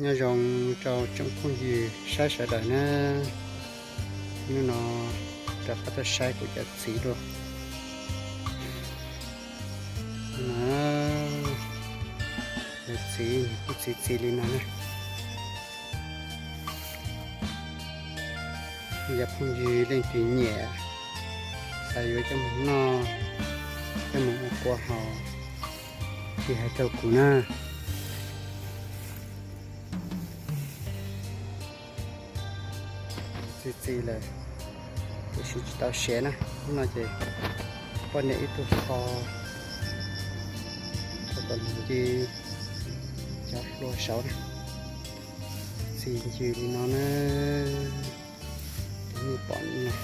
Nyob zoo rau tsoom phooj ywg saib sawv daws na. Hnub no rov qab tuaj saib kuv cov txiv dua. Cov txiv kuj txiv txiv li no na. Yog phooj ywg leej twg nyiam, xav yuav coj mus noj, coj mus ua kua haus, ces hais rau kuv na. Txiv txiv lawm, tiam sis tsis tau siav na. Hnub no ces poj niam ib tug kho, kho kom nws ncw cov hlua saud na. Txiv ncw li no na, nej pom no.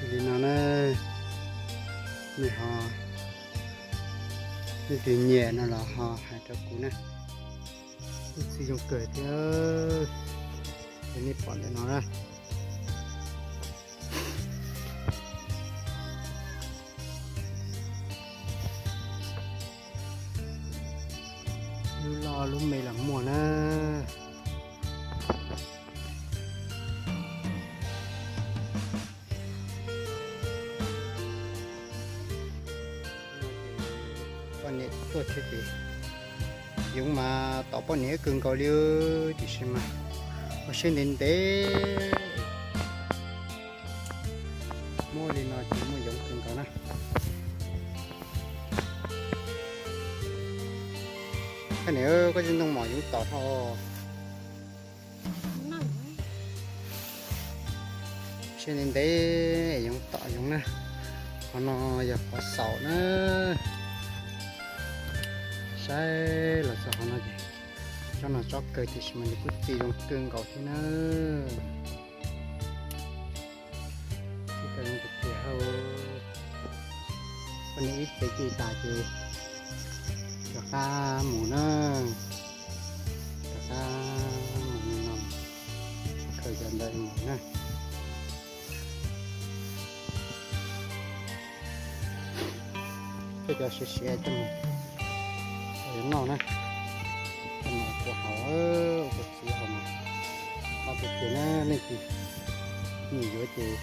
Txiv li no na, nej ho, leej twg nyiam no los ho hais rau kuv na. Kuj txiv zoo kawg thiab, ces nej pom ntawm no na. Lub loj lub me los muaj na. Poj niam tuaj thiab ces yoov mas tom poj niam kawg nkaus li, tiam sis mas ua siab ntev ntev muab li no ces muaj yoov kawg nkaus na. Koj niam, koj tsis ntoo mom yoov tom dhau. Siab ntev ntev yoov tom yoov na. Qhov no yog qhov xaus na. Saib los txog qhov no ces tsob no tsob kawg tiam sis mas nws kuj txi zoo kawg nkaus thiab na. Txi kawg zoo tiag tiag hauj. Poj niam ib tsev ci tas ces rov qab mus na. Rov qab mus no, khaws cov ntawd mus na. Coj cov siav siav coj mus noj na. Coj mus ua kua haus, ua kua txiv haus mas qab tiag tiag na. Leej twg nyiam yuav ces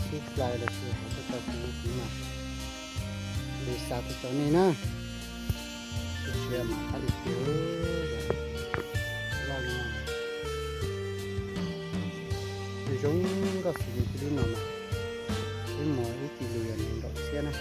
sib fly los sis hais tuaj rau kuv, kuv mam li xa tuaj rau nej na. Siav siav mas qab tiag tiag, loj li no. Zoo nkauj xws li lub no mas ib hmos ib kis lus yog nees nkaum txhiab na.